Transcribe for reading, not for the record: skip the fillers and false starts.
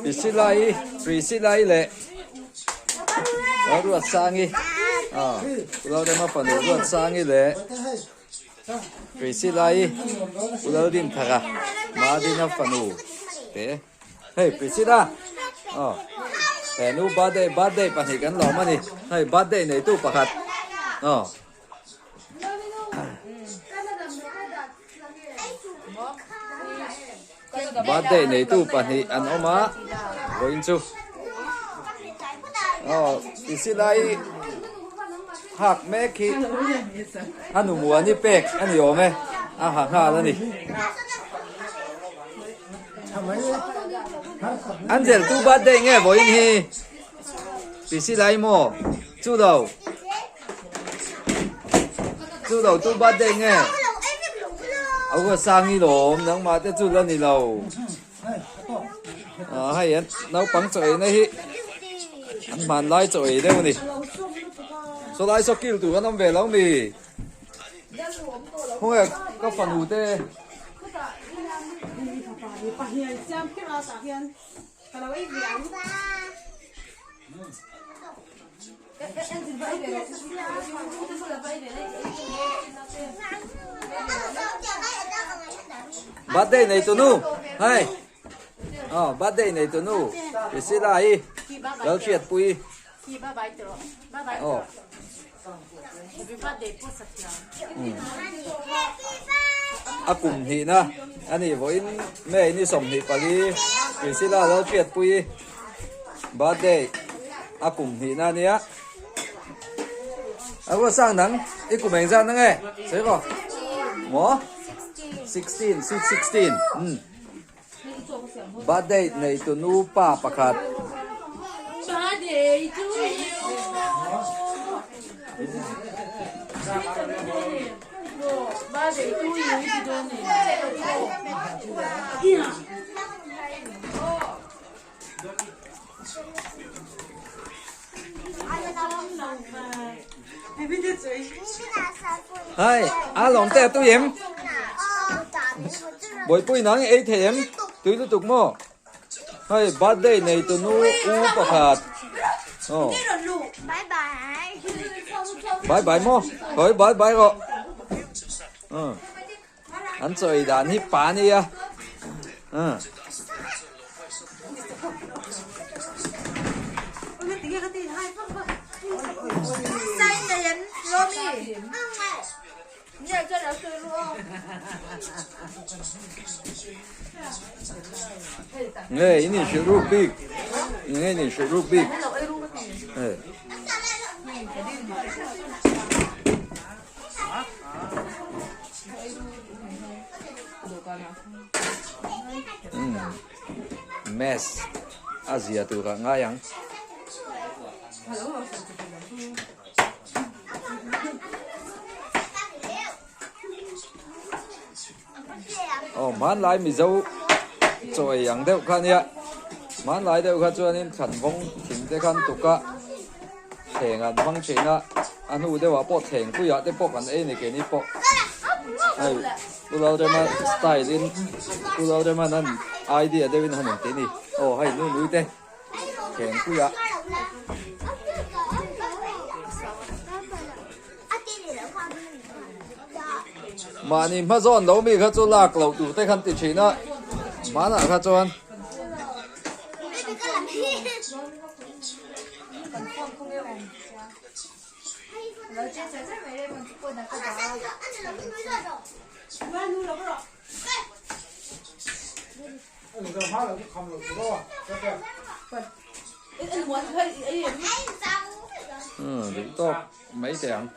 Priscilla-i Priscilla-i leh Ruatsangi ah Lalrema fanu Ruatsangi leh Priscilla-i U Laldinthara Madina fanu te hei Priscilla aw he nu birthday birthday pahnih kan lawm a ni hei birthday neitu pakhat aw. Birthday neitu pahnih an awm a vawiin chu aw Priscilla-i hak mek hi a nu muani pek a ni awm e a ha nghal a ni. Angel tu birthday nge vawiin hi Priscilla-i maw chu lo Chu lo tu birthday nge? A ua sang i lawm nangmah te chu la ni lo. Ah hei an naupang chaw eina hi an hmanlai chaw ei deuh a ni. Saw lai saw kil tur an awm ve lo mi? Khawnge ka fanu te. Birthday nei tu nu hei oh birthday nei tu nu Priscilla hi lo hriat pui oh a kum hnihna a nih vawiin May ni 24 Priscilla lo hriat pui birthday a kum hnihna a nia a ruat sang dang i kum eng zat na nge sawi rawh maw 16 sweet 16 um Birthday nei tu nu pa pakhat. Birthday to you. Birthday to you i ti dawn ni. Hei, a lawm te a tui em? Bawihpui nang ei thei em? Tui lutuk maw? Hei, birthday nei tu nu u pakhat. Oh. Bye bye maw? Khawi bye bye rawh. An chawi dan hi pa a nia. Nge in inhrilh ruk bik nge in inhrilh ruk bik hei. Mess a zia tur ah ngai ang. Aw hmanlai Mizo chaw ei ang deuh kha nia hmanlai deuh kha chuanin thlanvawng thing te khan tuka thleng an hmang thin a a hnu deuhah pawh thleng puiah te pawh kan ei ni keini pawh hei Pu Lalrema style in Pu Lalrema nan idea deuhin han inti a ni aw hei nu nui te. Thengpuiah. Mahni hma zawn lo mi kha chu lak loh tur te khan ti thin a, hmanah kha chuan. Duh tawk mai teh ang.